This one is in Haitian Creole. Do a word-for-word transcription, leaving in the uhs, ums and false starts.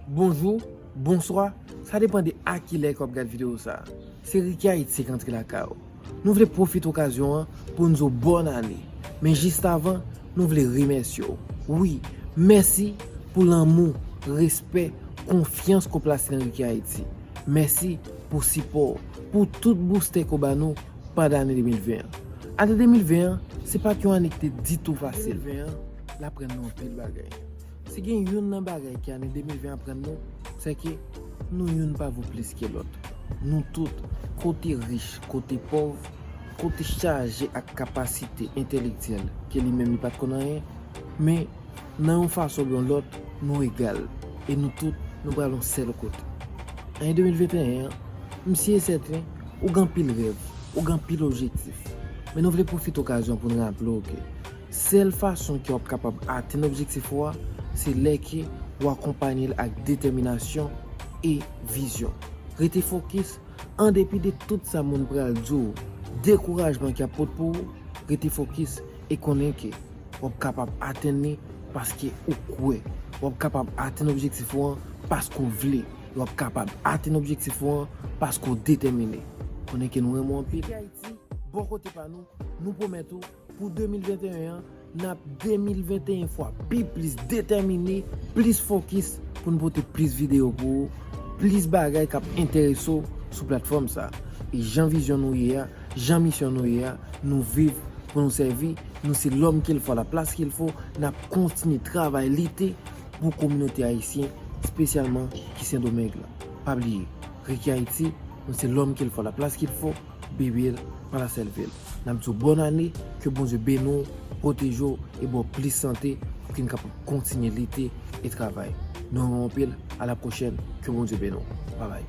Bonjou, bonswa, sa depann de a kilè ke w ap gad videyo sa. Se Ricky Haiti k antre lakay ou. Nou vle pwofite okazyon an pou n di w bòn ane. Men jis avan, nou vle remèsye w. Wi, mèsi pou lanmou, respè, konfyans ke w plase nan Ricky Haiti. Mèsi pou sipò w, pou tout boustè ke w ba nou pandan ane de mil ven an. Ane de mil ven an, se pa t yon ane ki te ditou fasil. De mil ven an, l aprann nou anpil bagay. Si gen youn nan bagay ke ane de mil ven aprann nou, se ke nou youn pa vo plis ke lòt. Nou tout, ke w te rich, ke w te pòv, ke w te chaje ak kapasite entèlektyèl ke li menm li pa t konn anyen, men nan yon fason oubyen yon lòt, nou egal. E nou tout, nou pral yon sèl kote. Ane de mil venteyen an, m si e sèten, ou gen anpil rèv, ou gen anpil objektif. Men nou vle pwofite okazyon pou n raple w ke sèl fason ke w ap kapab atenn objektif ou a, se lè ke w akonpanye l ak detèminasyon e vizyon. Rete fokis, an depi de tout sa moun pral di w, dekourajman ke y ap pote pou ou, rete fokis e konnen ke w ap kapab atenn li paske ou kwè. W ap kapab atenn objektif ou an paske w vle. W ap kapab atenn objektif ou an paske w detèmine. Konnen ke nou renmen w anpil. Bò kote pa nou, nou pwomèt ou, pou de mil venteyen an, n ap de mil venteyen fwa pi plis detèmine, plis fokis pou n pote plis videyo pou ou, plis bagay k ap enterese w sou platfòm sa. E jan vizyon nou ye a, jan misyon nou ye a, nou viv pou nou sèvi, nou se l'homme qu'il faut, la place qu'il faut, n ap kontinye travay, lite pou kominote ayisyen, espesyalman ki Sendomeng la. Pa bliye, Ricky Haiti, nou se l'homme qu'il faut, la place qu'il faut, Bibel, pa la sèl vil. N ap di w bòn ane, ke Bondye beni w, pwoteje w e ba w plis sante pou ke n kapab kontinye lite e travay. Nou renmen w anpil, a la pwochèn, ke Bondye beni w. Babay.